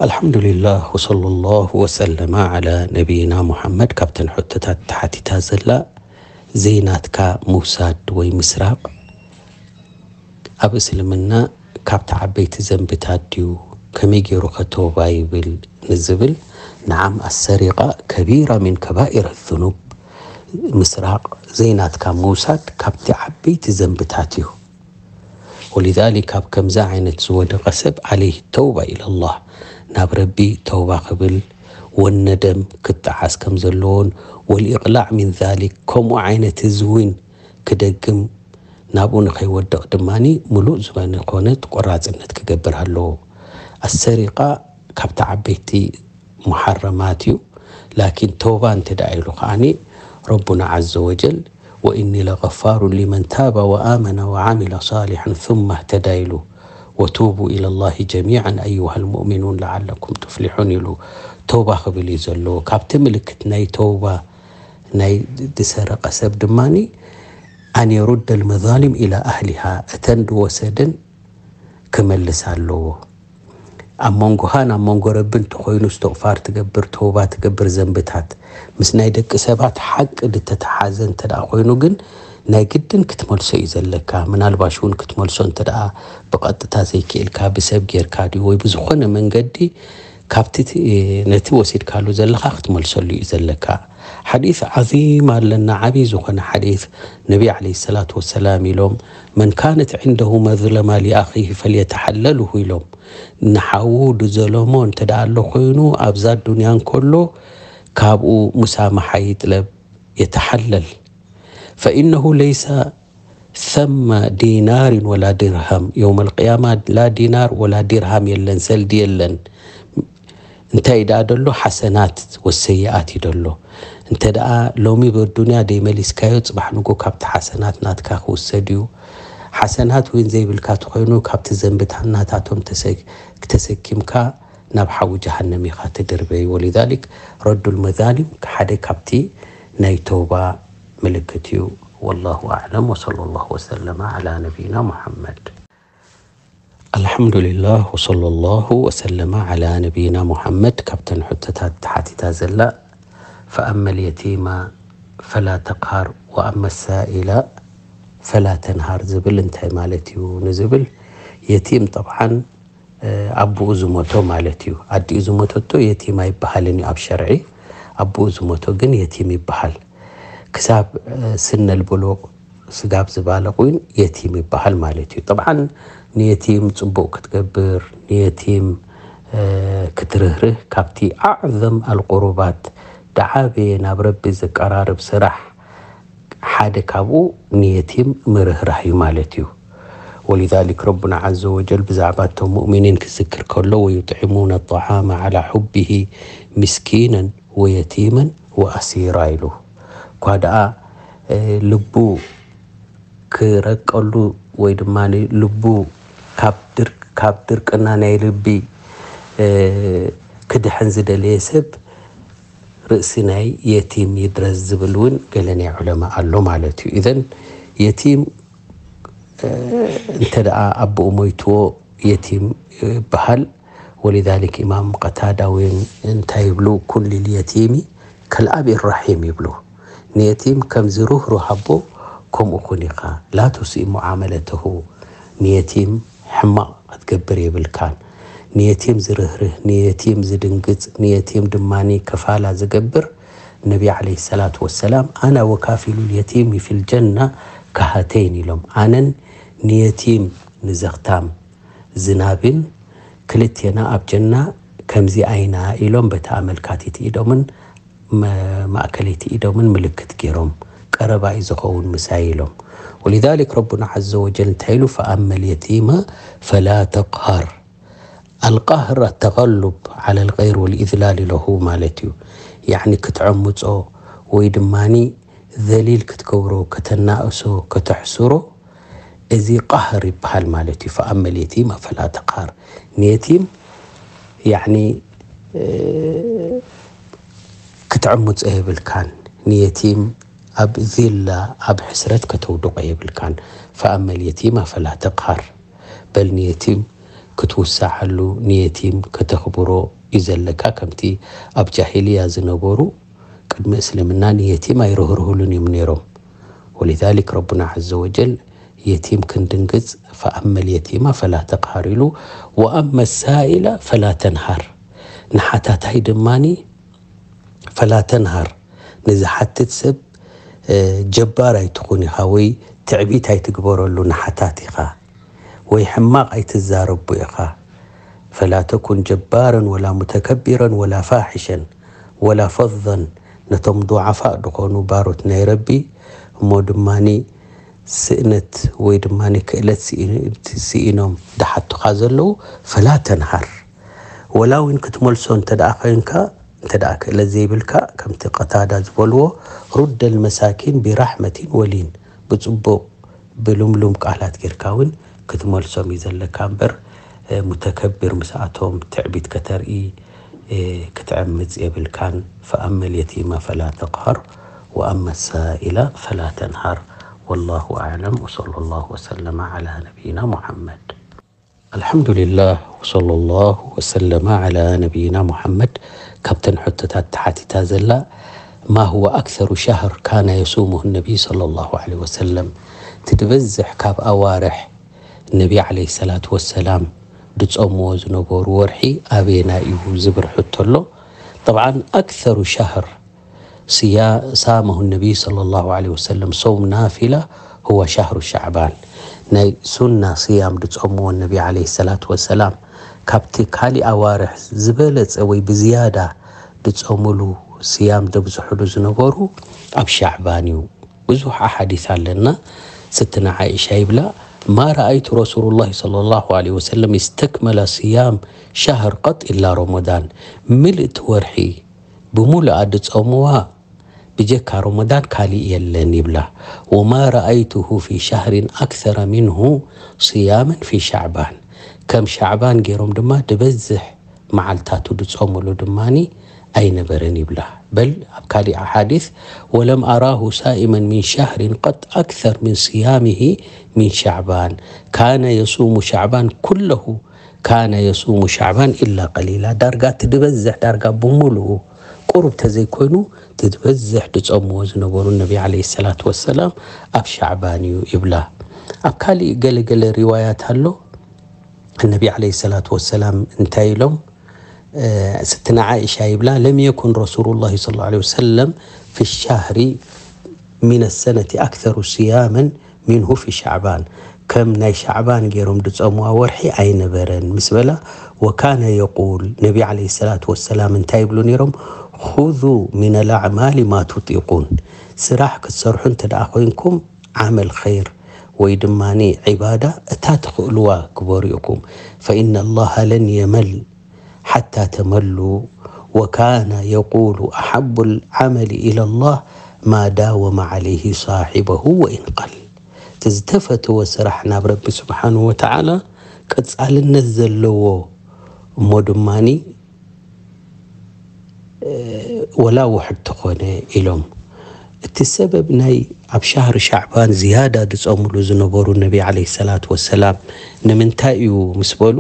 ኣልሓምዱሊላህ ወሰለላሁ ወሰለማ ዓላ ነቢይና ሙሓመድ። ካብተን ሕቶታት ተሓቲታ ዘላ ዘይናትካ ምውሳድ ወይ ምስራቕ ኣብ እስልምና ካብቲ ዓበይቲ ዘንብታት ድዩ? ከመይ ገይሩ ኸ ተውባ ይብል ንዝብል፣ ነዓም፣ ኣሰሪቃ ከቢራ ሚን ከባኢር ዙኑብ፣ ምስራቕ ዘይናትካ ምውሳድ ካብቲ ዓበይቲ ዘንብታት እዩ። ወሊዛሊክ ካብ ከምዚ ዓይነት ዝወደቐ ሰብ ዓለይህ ተውባ ኢለላህ፣ ናብ ረቢ ተውባ ክብል ወነደም ክጠዓስ ከም ዘለዎን ወልኢቕላዕ ሚን ዛሊክ፣ ከምኡ ዓይነት እዚ እውን ክደግም ናብኡ ንኸይወድቕ ድማ ምሉእ ዝኾነ ቆራፅነት ክገብር ኣለዎ። ኣሰሪቃ ካብቲ ዓበይቲ ሙሓረማት እዩ። ላኪን ተውባ እንተ ደኣ ኢሉ ከዓኒ ረቡና ዓዘ ወጀል ወኢኒ ለገፋሩ ሊመን ታበ ወኣመነ ወዓሚለ ሳሊሐን ثم اهتدى ኢሉ፣ ወቱቡ ኢለላሂ ጀሚዓን ኣዩሃ ልሙእሚኑን ለዓለኩም ቱፍሊሑን ኢሉ ተውባ ክብል እዩ ዘለዎ። ካብቲ ምልክት ናይ ተውባ ናይ ዝሰረቐ ሰብ ድማ ኣን የሩደ ልመዛሊም ኢላ ኣህሊሃ፣ እተን ዝወሰደን ክመልስ ኣለዎ። ኣብ መንጎኻን ኣብ መንጎ ረቢ እንተኾይኑ እስትቕፋር ትገብር፣ ተውባ ትገብር፣ ዘንብታት ምስ ናይ ደቂ ሰባት ሓቂ ዝተተሓዘ እንተ ደኣ ኮይኑ ግን ናይ ግድን ክትመልሶ እዩ ዘለካ። ምናልባሽ እውን ክትመልሶ እንተ ደኣ ብቐጥታ ዘይክእልካ ብሰብ ጌርካ ድዩ ወይ ብዝኾነ መንገዲ ካብቲ እቲ ነቲ ወሲድካሉ ዘለኻ ክትመልሰሉ እዩ ዘለካ። ሓዲስ ዓዚም ኣለና፣ ዓብዪ ዝኾነ ሓዲስ። ነቢ ዓለይሂ ሰላቱ ወሰላም ኢሎም፣ መን ካነት ዕንደሁ መዝለማ ሊኣኺሂ ፈልየተሓለልሁ ኢሎም። ንሓዉ ድዘለሞ እንተ ደኣ ኣሎ ኮይኑ ኣብዛ ዱንያ እንከሎ ካብኡ ሙሳማሓ ይጥለብ፣ የተሓለል። ፈኢነሁ ለይሰ ሰመ ዲናሪን ወላ ዲርሃም፣ የውመል ቅያማ ላ ዲናር ወላ ዲርሃም የለን፣ ሰልዲ የለን። እንታይ ደኣ ደሎ? ሓሰናት ወሰይኣት እዩ ደሎ። እንተ ደኣ ሎሚ በዱንያ ደይመሊስካዮ፣ ጽባሕ ንጎ ካብቲ ሓሰናት ናትካ ክውሰድ እዩ። ሓሰናት እውን ዘይብልካ ተኾይኑ ካብቲ ዘንብታት ናታቶም ተሰ-፣ ተሰኪምካ ናብ ሓዊ ጀሃነም ኢኻ ትድርበይ። ወሊዛሊክ ረዱል መዛሊም ሓደ ካብቲ ናይ ተውባ ምልክት እዩ። ወላሁ ኣዕለም ወሰለላሁ ወሰለመ ዓላ ነቢይና ሙሓመድ። ኣልሓምዱሊላህ ወሰለላሁ ወሰለመ ዓላ ነቢይና ሙሓመድ። ካብተን ሕቶታት ተሓቲታ ዘላ ፈኣመል የቲማ ፈላ ተቅሃር ወኣመ ሳኢላ ፈላ ተንሃር ዝብል እንታይ ማለት እዩ ንዝብል፣ የቲም ጠብዓን ኣቦኡ ዝሞቶ ማለት እዩ። ኣዲኡ ዝሞተቶ የቲም ኣይበሃልን እዩ ኣብ ሸርዒ። ኣቦኡ ዝሞቶ ግን የቲም ይበሃል። ክሳብ ስነል ብሉቕ፣ ስጋብ ዝባለቕ እውን የቲም ይበሃል ማለት እዩ። ጠብዓን ንየቲም ጽቡቕ ክትገብር፣ ንየቲም ክትርህርህ ካብቲ ኣዕዘም ኣልቁሩባት፣ ደዓበየ ናብ ረቢ ዘቀራርብ ስራሕ ሓደ ካብኡ ንየቲም ምርህራህ እዩ ማለት እዩ። ወሊዛሊክ ረቡና ዓዘ ወጀል ብዛዕባ እቶም ሙእሚኒን ክዝክር ከሎ፣ ወዩጥዕሙነ ጣዓመ ዓላ ሑቢሂ ምስኪነን ወየቲመን ወኣሲራ ኢሉ። እኳ ደኣ ልቡ ክረቀሉ ወይ ድማ ልቡ ካብ ድርቅ-፣ ካብ ድርቅና ናይ ልቢ ክድሕን ዝደለየ ሰብ ርእሲ ናይ የቲም ይድረዝ ዝብል እውን ገለ ናይ ዑለማ ኣሎ ማለት እዩ። ኢዘን የቲም እንተ ደኣ ኣቦኡ ሞይትዎ የቲም ይበሃል። ወሊዛሊክ ኢማም ቀታዳ እውን እንታይ ይብሉ? ኩን ሊልየቲሚ ከልኣቢ ራሒም ይብሉ። ንየቲም ከምዚ ሩህሩህ ኣቦ ከምኡ ኩን ኢኻ። ላ ቱሲእ ሙዓመለተሁ፣ ንየቲም ሕማቕ ክትገብር የብልካን። ንየቲም ዝርህርህ፣ ንየቲም ዝድንግጽ፣ ንየቲም ድማ ከፋላ ዝገብር፣ ነቢ ዓለይሂ ሰላቱ ወሰላም ኣና ወካፊሉ ልየቲም ፊል ጀና ከሃተይን ኢሎም። ኣነን ንየቲም ንዘኽታም ዝናብን ክልቴና ኣብ ጀና ከምዚ ኣይና ኢሎም በቲ ኣመልካቲት ኢዶምን መ-፣ ማእከለይቲ ኢዶምን ምልክት ገይሮም፣ ቀረባ እዩ ዝኸውን ምሳይ ኢሎም። ወሊዛሊክ ረቡና ዓዘ ወጀል እንታይ ኢሉ? ፈኣመል የቲመ ፈላ ተቅሃር። ኣልቃህር ኣተቀሉብ ዓለ ልገይር ወልኢዝላል ለሁ ማለት እዩ። ያዕኒ ክትዕምጾ ወይ ድማኒ ዘሊል ክትገብሮ፣ ከተናእሶ፣ ከተሕስሮ፣ እዚ ቃህር ይበሃል ማለት እዩ። ፈኣመል የቲመ ፈላ ተቅሃር። ንየቲም ያዕኒ፣ እ፣ ክትዕምጾ የብልካን። ንየቲም ኣብ ዚላ፣ ኣብ ሕስረት ከተውድቆ የብልካን። ፈኣመል የቲመ ፈላ ተቅሃር። በል ንየቲም ክትውሳዓሉ፣ ንየቲም ከተኽብሮ እዩ ዘለካ። ከምቲ ኣብ ጃሂልያ ዝነበሩ ቅድሚ እስልምና ንየቲም ኣይርህርህሉን እዮም ነይሮም። ወሊዛሊክ ረቡና ዐዘ ወጀል የቲም ክንድንግጽ ፈኣመል የቲማ ፈላ ተቅሃር ኢሉ፣ ወኣመ ሳኢላ ፈላ ተንሃር፣ ንሓታታይ ድማኒ ፈላ ተንሃር፣ ንዝሓትት ሰብ ጀባር ኣይትኹን ኢኻ ወይ ትዕቢት ኣይትግበረሉ ንሓታቲኻ ወይ ሕማቕ ኣይትዛረቡ ኢኻ። ፈላ ተኩን ጀባረን ወላ ሙተከቢረን ወላ ፋሒሸን ወላ ፈዘን፣ ነቶም ዱዓፋእ ዝኾኑ ባሮት ናይ ረቢ እሞ ድማኒ ስእነት ወይ ድማ ክእለት ስኢኖም ድሓቱኻ ዘለዉ ፈላ ተንሃር። ወላ እውን ክትመልሶ እንተ ደኣ ኮይንካ፣ እንተ ደኣ ክእለት ዘይብልካ፣ ከምቲ ቀታዳ ዝበልዎ፣ ሩደል መሳኪን ቢራሕመቲን ወሊን፣ ብጽቡቕ ብልምሉም ቃላት ጌርካ እውን ክትመልሶም እዩ ዘለካ እምበር፣ ሙተከቢር ምስኣቶም ትዕቢት ከተርኢ ክትዕምጽ የብልካን። ፈኣመል የቲማ ፈላ ተቅሃር ወኣመ ሳኢላ ፈላ ተንሃር። ወላሁ ኣዕለም ወሰለላሁ ወሰለመ ዓላ ነቢይና ሙሓመድ። ኣልሓምዱሊላህ ወሰለላሁ ወሰለመ ዓላ ነቢይና ሙሓመድ። ካብተን ሕቶታት ተሓቲታ ዘላ፣ ማ ሁወ ኣክሰሩ ሻህር ካነ የሱሙሁ ነቢይ ሰለላሁ ዓለይሂ ወሰለም፣ እቲ ድበዝሕ ካብ ኣዋርሕ ነቢ ዓለይሂ ሰላቱ ወሰላም ድጸምዎ ዝነበሩ ወርሒ ኣበየናይ እዩ ዝብል ሕቶ ኣሎ። ጠብዓን ኣክሰሩ ሻህር ስያ ሳመሁ ነቢይ ሰለላሁ ዓለይሂ ወሰለም ሰውም ናፊላ ሁወ ሻህሩ ሻዕባን። ናይ ሱና ስያም ድጸምዎ ነቢ ዓለይሂ ሰላቱ ወሰላም ካብቲ ካሊእ ኣዋርሕ ዝበለጸ ወይ ብዝያዳ ድጸምሉ ስያም ደብዝሕሉ ዝነበሩ ኣብ ሻዕባን እዩ። ብዙሕ ኣሓዲስ ኣለና። ስትና ዓኢሻ ይብላ፣ ማ ረኣይቱ ረሱሉላሂ ሰለላሁ ዓለይሂ ወሰለም ኢስተክመለ ስያም ሻህር ቀጥ ኢላ ረመዳን፣ ምልእቲ ወርሒ ብምሉኣ ድጸምዋ ብጀካ ረመዳን ካሊእ የለን ይብላ። ወማ ረኣይቱሁ ፊ ሻህሪን ኣክሰረ ሚንሁ ስያመን ፊ ሻዕባን፣ ከም ሻዕባን ገይሮም ድማ ድበዝሕ መዓልታቱ ድጾምሉ ድማኒ ኣይነበረን ይብላ። በል ኣብ ካሊእ ሓዲስ፣ ወለም ኣራሁ ሳኢመን ሚን ሻህሪን ቀጥ ኣክሰር ሚን ስያሚሂ ሚን ሻዕባን፣ ካነ የሱሙ ሻዕባን ኩለሁ፣ ካነ የሱሙ ሻዕባን ኢላ ቀሊላ። ዳርጋ እቲ ድበዝሕ ዳርጋ ብምሉኡ ቁሩብ ተዘይኮይኑ እቲ ዝበዝሕ ድጸምዎ ዝነበሩ ነቢ ዓለይሂ ሰላቱ ወሰላም ኣብ ሻዕባን እዩ ይብላ። ኣብ ካሊእ ገለገለ ሪዋያት ኣሎ። ነቢ ዓለይሂ ሰላቱ ወሰላም እንታይ ኢሎም? ስትና ዓኢሻ ይብላ፣ ለም የኩን ረሱሉላሂ ሰለላሁ ዓለይሂ ወሰለም ፊ ሻህሪ ሚነ ሰነቲ ኣክሰሩ ስያመን ሚንሁ ፊ ሻዕባን፣ ከም ናይ ሻዕባን ገይሮም ድጸምዋ ወርሒ ኣይነበረን ምስ በላ፣ ወካነ የቁል፣ ነቢ ዓለይሂ ሰላቱ ወሰላም እንታይ ይብሉ ነይሮም? ኹዙ ሚነል ኣዕማሊ ማ ቱጢቁን፣ ስራሕ ክትሰርሑ እንተ ደኣ ኮይንኩም ዓመል ኸይር ወይ ድማ ዒባዳ እታ ትኽእልዋ ግበሩ ኢኹም። ፈኢነ ላሃ ለን የመል ሓታ ተመሉ፣ ወካነ የቁሉ ኣሓቡ ልዓመሊ ኢለ ላህ ማ ዳወመ ዓለይህ ሳሒበሁ ወኢን ቀል። እቲ ዝተፈተወ ስራሕ ናብ ረቢ ስብሓንሁ ወተዓላ ቀጻልነት ዘለዎ እሞ ድማኒ ወላ ውሕድ ተኾነ ኢሎም። እቲ ሰበብ ናይ ኣብ ሻህሪ ሻዕባን ዝያዳ ዝጸምሉ ዝነበሩ ነቢ ዓለይሂ ሰላቱ ወሰላም ንምንታይ እዩ ምስ በሉ፣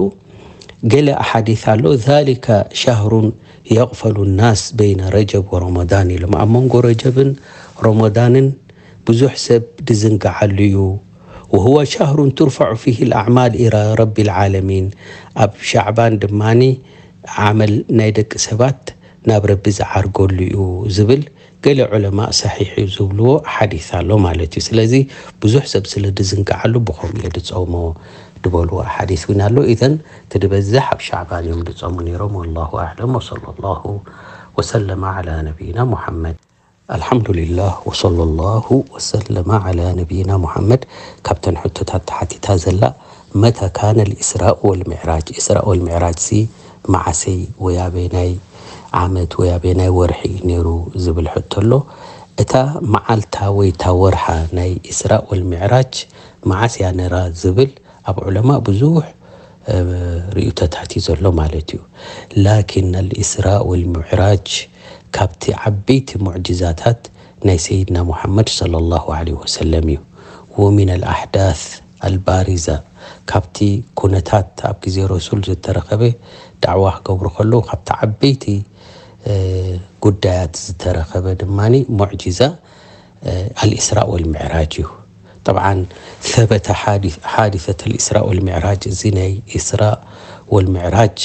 ገለ ኣሓዲስ ኣሎ፣ ዛሊከ ሻህሩን የቕፈሉ ናስ በይነ ረጀብ ወረመዳን ኢሎም። ኣብ መንጎ ረጀብን ረመዳንን ብዙሕ ሰብ ድዝንግዓሉ እዩ። ወሁወ ሻህሩን ቱርፈዑ ፊህ ልኣዕማል ኢላ ረቢ ልዓለሚን። ኣብ ሻዕባን ድማኒ ዓመል ናይ ደቂ ሰባት ናብ ረቢ ዝዓርገሉ እዩ ዝብል ገለ ዑለማእ ሰሒሕ እዩ ዝብልዎ ሓዲስ ኣሎ ማለት እዩ። ስለዚ ብዙሕ ሰብ ስለ ድዝንግዓሉ ብኸምኡ እየ ድጸውሞ ድበልዎ ሓዲስ እውን ኣሎ። ኢዘን እቲ ድበዝሕ ኣብ ሻዕባን እዮም ድጸሙ ነይሮም። ወላሁ ኣዕለም ወሰለ ላሁ ወሰለመ ዓላ ነቢይና ሙሓመድ። ኣልሓምዱሊላህ ወሰለ ላሁ ወሰለመ ዓላ ነቢይና ሙሓመድ። ካብተን ሕቶታት ተሓቲታ ዘላ መታ ካነ ልኢስራእ ወልምዕራጅ፣ ኢስራእ ወልምዕራጅ ሲ መዓሰይ ወይ ኣበየናይ ዓመት ወይ ኣበየናይ ወርሒ እዩ ነይሩ ዝብል ሕቶ ኣሎ። እታ መዓልታ ወይ እታ ወርሓ ናይ ኢስራእ ወልምዕራጅ መዓስ እያ ነራ ዝብል ኣብ ዑለማ ብዙሕ ርእይቶታት እዩ ዘሎ ማለት እዩ። ላኪን ኣልኢስራእ ወልምዕራጅ ካብቲ ዓበይቲ ሙዕጅዛታት ናይ ሰይድና ሙሓመድ ሰለላሁ ዓለይሂ ወሰለም እዩ። ወሚን ኣልኣሕዳስ ኣልባሪዛ፣ ካብቲ ኩነታት ኣብ ግዜ ረሱል ዝተረኸበ፣ ዳዕዋ ክገብሩ ከለዉ ካብቲ ዓበይቲ ጉዳያት ዝተረኸበ ድማ ሙዕጂዛ ኣልኢስራእ ወልምዕራጅ እዩ። طبعا ثبت حادثة الإسراء والمعراج، እዚ ናይ ኢስራእ ወልምዕራጅ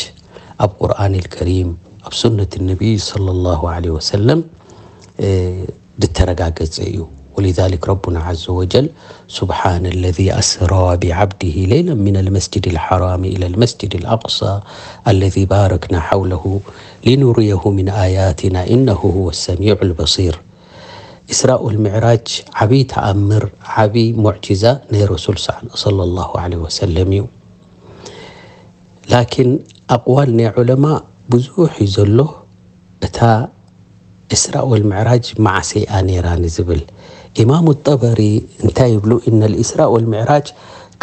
ኣብ ቁርኣን ልከሪም ኣብ ሱነት ነቢይ صلى الله عليه وسلم ዝተረጋገጸ እዩ። ولذلك ربنا عز وجل سبحان الذي أسرى بعبده ليلا من المسجد الحرام إلى المسجد الأقصى الذي باركنا حوله لنريه من آياتنا إنه هو السميع البصير. إسراء والمعراج ዓቢ ተኣምር፣ ዓቢ ሙዕጂዛ ናይ ረሱል صلى الله عليه وسلم እዩ። ላኪን ኣቕዋል ናይ ዑለማ ብዙሕ እዩ ዘሎ። እታ ኢስራእ ወልምዕራጅ መዓስ እያ ነይራ ንዝብል፣ ኢማሙ ጠበሪ እንታይ ይብሉ? إن الإسراء والمعراج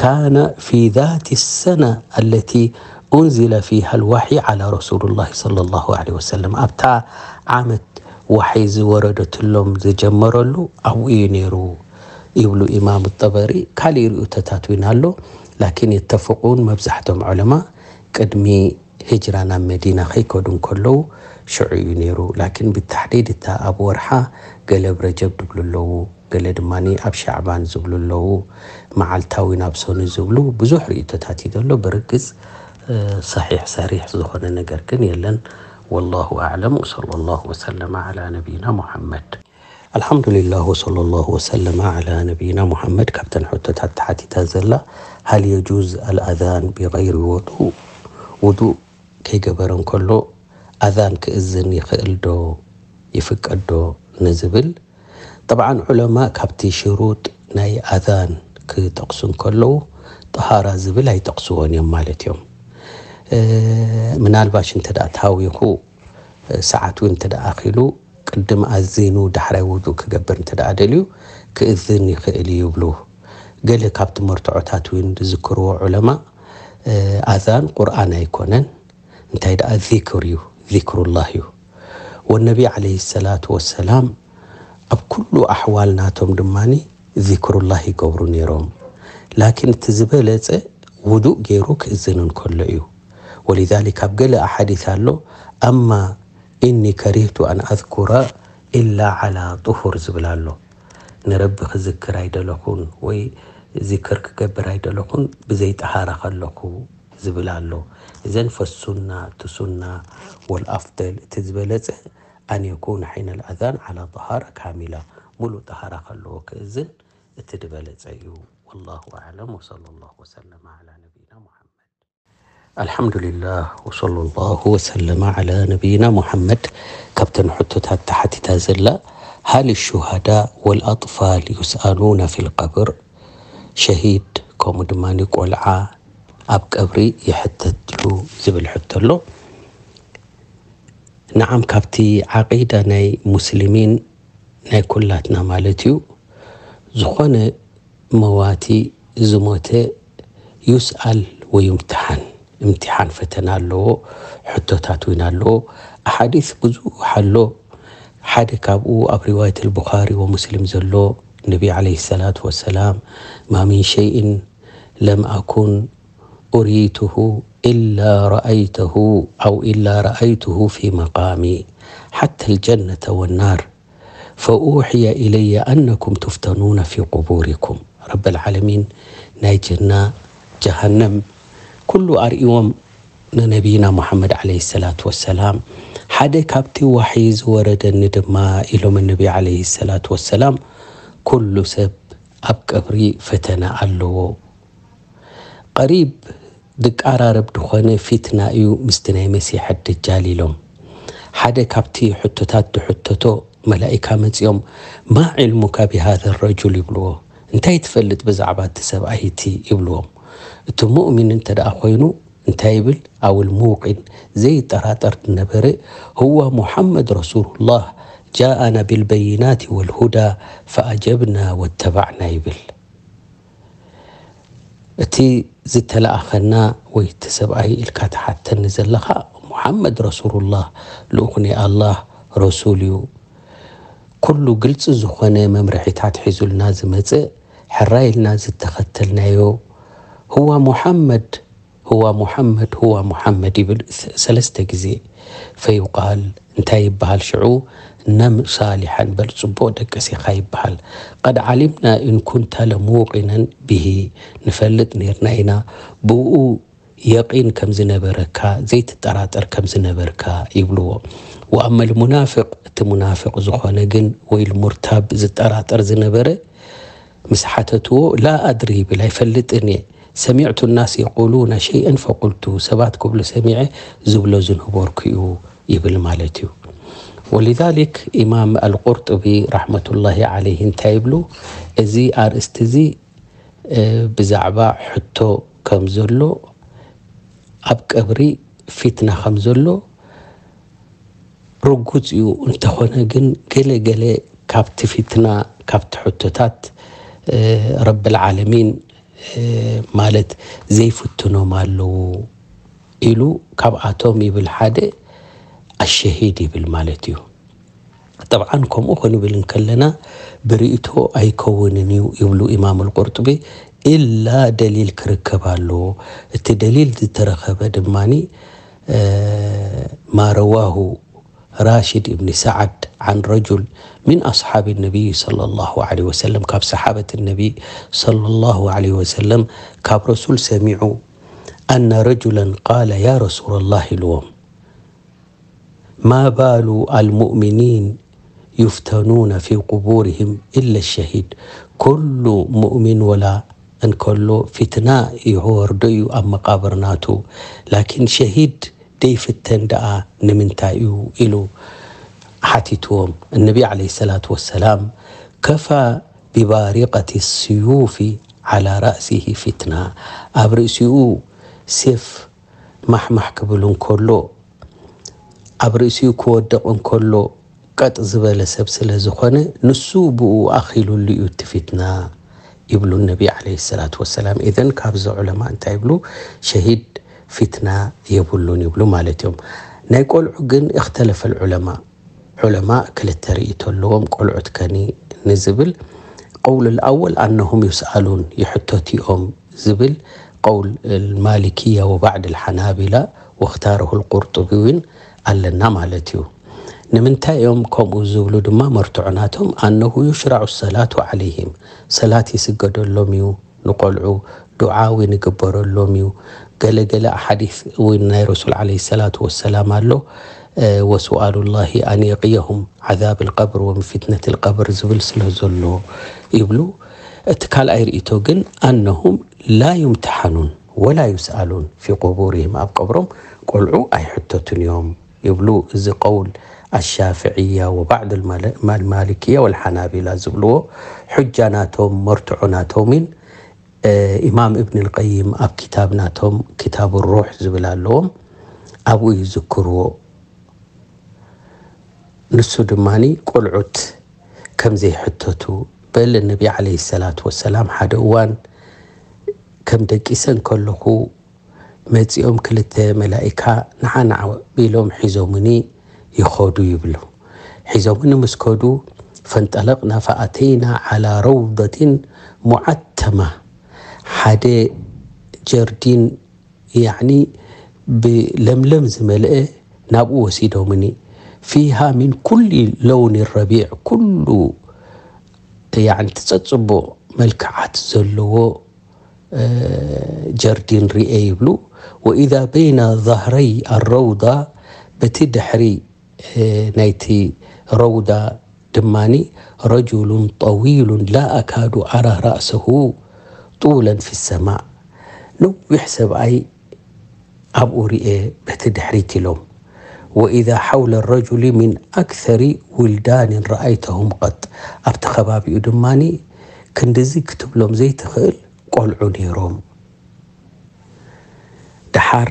كان في ذات السنة التي أنزل فيها الوحي على رسول الله صلى الله عليه وسلم። ኣብታ ዓመት ዋሕይ ዝወረደትሎም ዝጀመረሉ ኣብኡ እዩ ነይሩ ይብሉ ኢማም ጠበሪ። ካሊእ ርእይቶታት እውን ኣሎ። ላኪን የተፍቑን መብዛሕቶም ዑለማ ቅድሚ ሂጅራ ናብ መዲና ከይከዱ እንከለዉ ሽዑ እዩ ነይሩ። ላኪን ብታሕዲድ እታ ኣብ ወርሓ ገለ ኣብ ረጀብ ዝብሉ ኣለዉ፣ ገለ ድማ ኣብ ሻዕባን ዝብሉ ኣለዉ፣ መዓልታዊ ናብ ሰኑ ዝብሉ ብዙሕ ርእይቶታት እዩ ዘሎ። ብርግጽ ሰሒሕ ሰሪሕ ዝኾነ ነገር ግን የለን። والله أعلم وصلى الله وسلم على نبينا محمد. الحمد لله وصلى الله وسلم على نبينا محمد። ካብተን ሕቶታት ተሓቲታ ዘላ هل يجوز الأذان بغير وضوء؟ ውዱእ ከይገበረ እንከሎ ኣዛን ክእዝን ይኽእል ዶ? ይፍቀድ ዶ ንዝብል፣ ጠብዓን ዑለማ ካብቲ ሽሩጥ ናይ ኣዛን ክጠቕሱ እንከለዉ ጠሃራ ዝብል ኣይጠቕስዎን እዮም ማለት እዮም። ምናልባሽ እንተ ደኣ ተሃዊኹ፣ ሰዓት እውን እንተ ደኣ ኣኺሉ፣ ቅድም ኣዚኑ ዳሕራይ ውዱእ ክገብር እንተ ደኣ ደልዩ ክእዝን ይኽእል እዩ ይብሉ። ገለ ካብቲ መርትዖታት እውን ዝዝክርዎ ዑለማ፣ ኣዛን ቁርኣን ኣይኮነን፣ እንታይ ደኣ ዚክር እዩ፣ ዚክሩላህ እዩ። ወነቢ ዓለይሂ ሰላቱ ወሰላም ኣብ ኩሉ ኣሕዋል ናቶም ድማ ዚክሩላህ ይገብሩ ነይሮም። ላኪን እቲ ዝበለጸ ውዱእ ገይሩ ክእዝን እንከሎ እዩ። ወሊዛሊክ ኣብ ገለ ኣሓዲት ኣሎ፣ ኣማ ኢኒ ከሪህቱ ኣን ኣዝኩረ ኢላ ዓላ ጡሁር ዝብል ኣሎ። ንረቢ ክዝክር ኣይደለኹን ወይ ዚክር ክገብር ኣይደለኹን ብዘይ ጠሃራ ከለኹ ዝብል ኣሎ። እዘን ፈሱና እቲ ሱና ወልኣፍደል እቲ ዝበለጸ ኣን የኩነ ሒነል ኣዛን ዓላ ጠሃራ ካሚላ፣ ሙሉእ ጠሃራ ከለዎ ክእዝን እቲ ዝበለጸ እዩ። ወላሁ ኣዕለም ወሰለላሁ ወሰለመ ዓላ ነቢይና ሙሐመድ። ኣልሐምዱሊላህ ወሰለላሁ ወሰለመ ዓላ ነቢይና ሙሐመድ። ካብተን ሕቶታት ተሓቲታ ዘላ፣ ሃል ሹሃዳ ወልኣጥፋል ዩስኣሉና ፊል ቀብር፣ ሸሂድ ከምኡ ድማ ቆልዓ ኣብ ቀብሪ ይሕተት ድዩ ዝብል ሕቶ ኣሎ። ንዓም ካብቲ ዓቂዳ ናይ ሙስሊሚን ናይ ኩላትና ማለት እዩ፣ ዝኾነ መዋቲ ዝሞተ ዩስኣል ወዩምትሓን፣ እምትሓን ፈተና ኣለዎ፣ ሕቶታት እውን ኣለዎ። ኣሓዲስ ብዙሕ ኣሎ። ሓደ ካብኡ ኣብ ሪዋየት ኣልቡኻሪ ወሙስሊም ዘሎ፣ ነቢ ዓለይሂ ሰላቱ ወሰላም፣ ማ ሚን ሸይእን ለም ኣኩን ኡሪቱሁ ኢላ ረኣይተሁ ኣው ኢላ ረኣይቱሁ ፊ መቃሚ ሓታ ልጀነተ ወናር ፈኡሕየ ኢለየ ኣነኩም ቱፍተኑነ ፊ ቁቡሪኩም። ረበል ዓለሚን ናይ ጀና ጀሃነም ኩሉ ኣርእዎም ንነቢይና ሙሓመድ ዓለይሂ ሰላቱ ወሰላም። ሓደ ካብቲ ዋሕይ ዝወረደኒ ድማ ኢሎም ነቢ ዓለይሂ ሰላቱ ወሰላም፣ ኩሉ ሰብ ኣብ ቀብሪ ፈተና ኣለዎ። ቀሪብ ድቃራረብ ድኾነ ፊትና እዩ ምስቲ ናይ መሲሕ ደጃል ኢሎም። ሓደ ካብቲ ሕቶታት ድሕተቶ መላኢካ መጺኦም፣ ማ ዕልሙካ ቢሃዘ ረጁል ይብልዎ። እንታይ ትፈልጥ ብዛዕባ እቲ ሰብኣይ እቲ ይብልዎም። እቲ ሙእሚን እንተ ደኣ ኮይኑ እንታይ ይብል? ኣውል ሙቂን ዘይጠራጠር ዝነበረ፣ ሁወ ሙሓመድ ረሱሉላህ ጃኣና ቢልበይናት ወልሁዳ ፈኣጀብና ወተባዕና ይብል። እቲ ዝተለኣኸና ወይ እቲ ሰብኣይ ኢልካ ትሓተኒ ዘለኻ፣ ሙሓመድ ረሱሉላህ ልኡኽ ናይ ኣላህ ረሱል እዩ። ኩሉ ግልፂ ዝኾነ መምርሒታት ሒዙልና ዝመፀ፣ ሕራይ ኢልና ዝተኸተልናዮ هو محمد، هو محمد، هو محمد ይብል ሰለስተ ግዜ። فيقال እንታይ ይበሃል ሽዑ? نم صالحا በል ጽቡቕ ደቀሲኻ ይበሃል። قد علمنا إن كنت لموقنا به ንፈልጥ ኔርና ኢና ብኡ የቒን ከም ዝነበረካ ዘይትጠራጠር ከም ዝነበርካ ይብልዎ። وأما المنافق እቲ ሙናፍቕ ዝኾነ ግን ወይ ሙርታብ ዝጠራጠር ዝነበረ ምስ ሓተትዎ لا أدري ይብል ኣይፈልጥን እየ سمعت الناس يقولون شيئا فقلت ሰባት ክብሉ ሰሚዐ ዝብሎ ዝነበርኩ እዩ ይብል ማለት እዩ። ولذلك ኢማም ኣልቁርጡቢ ረሕመቱላሂ ዓለይህ እንታይ ይብሉ? እዚ ኣርእስቲ እዚ ብዛዕባ ሕቶ ከም ዘሎ ኣብ ቀብሪ ፊትና ከም ዘሎ ርጉጽ እዩ። እንተኾነ ግን ገለ ገለ ካብቲ ፊትና ካብቲ ሕቶታት ረብል ዓለሚን ማለት ዘይፍትኖም ኣለዉ ኢሉ ካብኣቶም ይብል ሓደ ኣሸሂድ ይብል ማለት እዩ። ጠብዓን ከምኡ ክንብል እንከለና ብርእይቶ ኣይከውንን እዩ ይብሉ ኢማም ኣልቁርጡቢ። ኢላ ደሊል ክርከብ ኣለዎ። እቲ ደሊል ዝተረኸበ ድማ ما رواه راشد بن سعد عن رجل من أصحاب النبي صلى الله عليه وسلم ካብ ሰሓበት ነቢ صلى الله عليه وسلم ካብ ረሱል ሰሚዑ أن رجلا قال يا رسول الله ኢልዎም ما بال المؤمنين يفتنون في قبورهم إلا الشهيد ኩሉ ሙእሚን ወላ እንከሎ ፊትና ይወርዶ እዩ ኣብ መቃብር ናቱ ላኪን ሸሂድ ደይፍተን ደኣ ንምንታይ እዩ ኢሉ ሓቲትዎም። እነቢ ዓለይሂ ሰላቱ ወሰላም ከፋ ቢባሪቀቲ ስዩፊ ዓላ ራእሲሂ ፊትና ኣብ ርእሲኡ ሴፍ ማሕማሕ ክብል እንከሎ ኣብ ርእሲኡ ክወድቕ እንከሎ ቀጥ ዝበለ ሰብ ስለ ዝኾነ ንሱ ብኡ ኣኺሉሉ እዩ እቲ ፊትና ይብሉ ነቢ ዓለይሂ ሰላቱ ወሰላም። ኢዘን ካብዚ ዑለማ እንታይ ይብሉ? ሸሂድ ፊትና የብሉን ይብሉ ማለት እዮም። ናይ ቆልዑ ግን እኽተለፈል ዑለማ ዑለማ ክልተ ርእይቶ ኣለዎም ቆልዑት ከኒ ንዝብል قول الأول أنهم يسألون ይሕተቱ እዮም ዝብል قول المالكية وبعض الحنابلة واختاره القرطبي እውን ኣለና ማለት እዩ። ንምንታይ እዮም ከምኡ ዝብሉ ድማ መርትዖ ናቶም أنه يشرع الصلاة عليهم ሰላት ይስገደሎም እዩ ንቆልዑ ዱዓ እውን ይግበረሎም እዩ። ገለገለ ኣሓዲስ እውን ናይ ረሱል ዓለይሂ ሰላቱ ወሰላም ኣሎ وسؤال الله أن يقيهم عذاب القبر ومن فتنة القبر ዝብል ስለ ዘሎ ይብሉ። እቲ ካልኣይ ርእይቶ ግን أنهم لا يمتحنون ولا يسألون في قبورهم ኣብ ቀብሮም ቆልዑ ኣይሕተቱን እዮም ይብሉ። እዚ قول الشافعية وبعض المالكية والحنابلة ዝብልዎ ሑጃ ናቶም መርትዖ ናቶምን ኢማም እብን ልቀይም ኣብ ኪታብ ናቶም ኪታብ ሩሕ ዝብል ኣለዎም ኣብኡ ይዝክርዎ። ንሱ ድማ ቆልዑት ከም ዘይሕተቱ በል ነቢ ዓለይሂ ሰላቱ ወሰላም ሓደ እዋን ከም ደቂሰ እንከለኹ መጺኦም ክልተ መላኢካ ንዓ ንዓ ቢሎም ሒዞምኒ ይኸዱ ይብሉ። ሒዞምኒ ምስ ከዱ ፈንጠለቅና ፈኣተይና ዓላ ረውደትን ሙዓተማ ሓደ ጀርዲን ያዕኒ ብለምለም ዝመልአ ናብኡ ወሲዶምኒ ፊሃ ሚን ኩሊ ለውኒ ረቢዕ ኩሉ ያዕንቲ ጸጽቡቕ መልክዓት ዘለዎ ጀርዲን ርኤ ይብሉ። ወኢዛ በይነ ዛህረይ ኣረውዳ በቲ ድሕሪ ናይቲ ረውዳ ድማኒ ረጁሉን ጠዊሉን ላ ኣካዱ ኣራ ራእሰሁ ጡለን ፊ ሰማእ ነዊሕ ሰብኣይ ኣብኡ ርኤ በቲ ድሕሪት ኢሎም ወኢዛ ሓውለ ረጁሊ ሚን ኣክሰሪ ውልዳንን ረኣይተሁም ቀጥ ኣብቲ ከባቢኡ ድማኒ ክንድዚ ክትብሎም ዘይትኽእል ቆልዑ ነይሮም። ደሓር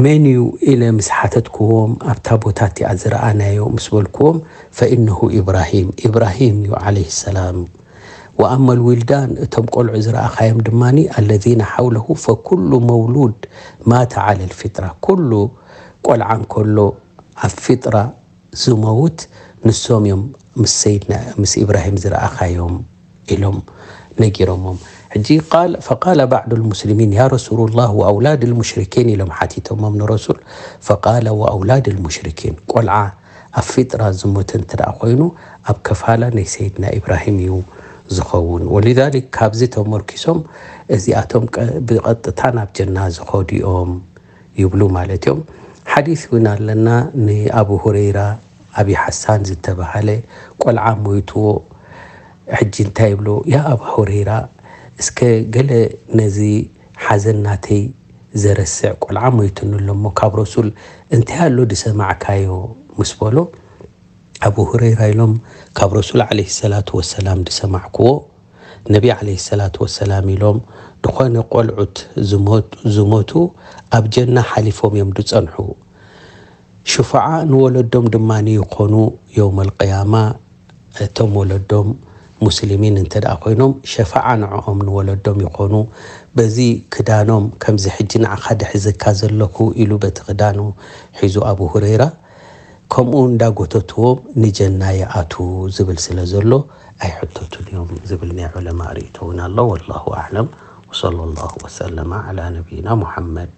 መን እዩ ኢለ ምስ ሓተትክዎም ኣብታ ቦታ እቲኣ ዝረኣናዮ ምስ በልክዎም ፈኢነሁ ኢብራሂም ኢብራሂም እዩ ዓለይሂ ሰላም ወኣመል ዊልዳን እቶም ቆልዑ ዝረኣኻዮም ድማ ኣለዚነ ሓውለሁ ፈኩሉ መውሉድ ማተ ዓለ ልፊጥራ ኩሉ ቆልዓ እንከሎ ኣብ ፊጥራ ዝመውት ንሶም እዮም ምስ ሰይድና ምስ ኢብራሂም ዝረኣኻዮም ኢሎም ነጊሮሞም። ሕጂ ቃል ፈቃለ ባዕዱ ልሙስሊሚን ያ ረሱሉላህ ወአውላድ ልሙሽሪኪን ኢሎም ሓቲቶሞም ንረሱል። ፈቃለ ወአውላድ ልሙሽሪኪን፣ ቆልዓ ኣብ ፊጥራ ዝሞተ እንተ ደኣ ኮይኑ ኣብ ከፋላ ናይ ሰይድና ኢብራሂም እዩ ዝኸውን። ወሊዛሊክ ካብዚ ተመርኪሶም እዚኣቶም ቀ- ብቐጥታ ናብ ጀና ዝኸዱ እዮም ይብሉ ማለት እዮም። ሓዲስ እውን ኣለና ንኣቡ ሁረይራ ኣቢ ሓሳን ዝተባሃለ ቆልዓ ሞይትዎ። ሕጂ እንታይ ይብሎ? ያ ኣባ ሁረይራ፣ እስከ ገለ ነዚ ሓዘን ናተይ ዘረስዕ ቆልዓ ሞይቱኒ ኣሎ እሞ ካብ ረሱል እንታይ ኣሎ ዝሰማዕካዮ? ምስ በሎ፣ ኣቡ ሁረይራ ኢሎም ካብ ረሱል ዓለይሂ ሰላቱ ወሰላም ዝሰማዕክዎ፣ ነቢ ዓለይሂ ሰላቱ ወሰላም ኢሎም ዝኾነ ቆልዑት ዝሞት- ዝሞቱ ኣብ ጀና ሓሊፎም እዮም ዝጸንሑ። ሽፋዓ ንወለዶም ድማ ይኾኑ። የውመል ቅያማ እቶም ወለዶም ሙስሊሚን እንተ ደኣ ኮይኖም ሸፋዓ ንዕኦም ንወለዶም ይኾኑ። በዚ ክዳኖም ከምዚ ሕጂ ንዓኻ ድሕዘካ ዘለኹ ኢሉ በቲ ክዳኑ ሒዙ ኣቡ ሁረይራ ከምኡ እንዳጎተትዎም ንጀና ይኣቱ ዝብል ስለ ዘሎ ኣይሕተቱን እዮም ዝብል ናይ ዑለማ ርእይቶ እውን ኣሎ። ወላሁ ኣዕለም። ወሰለ ላሁ ወሰለመ ዓላ ነቢይና ሙሐመድ።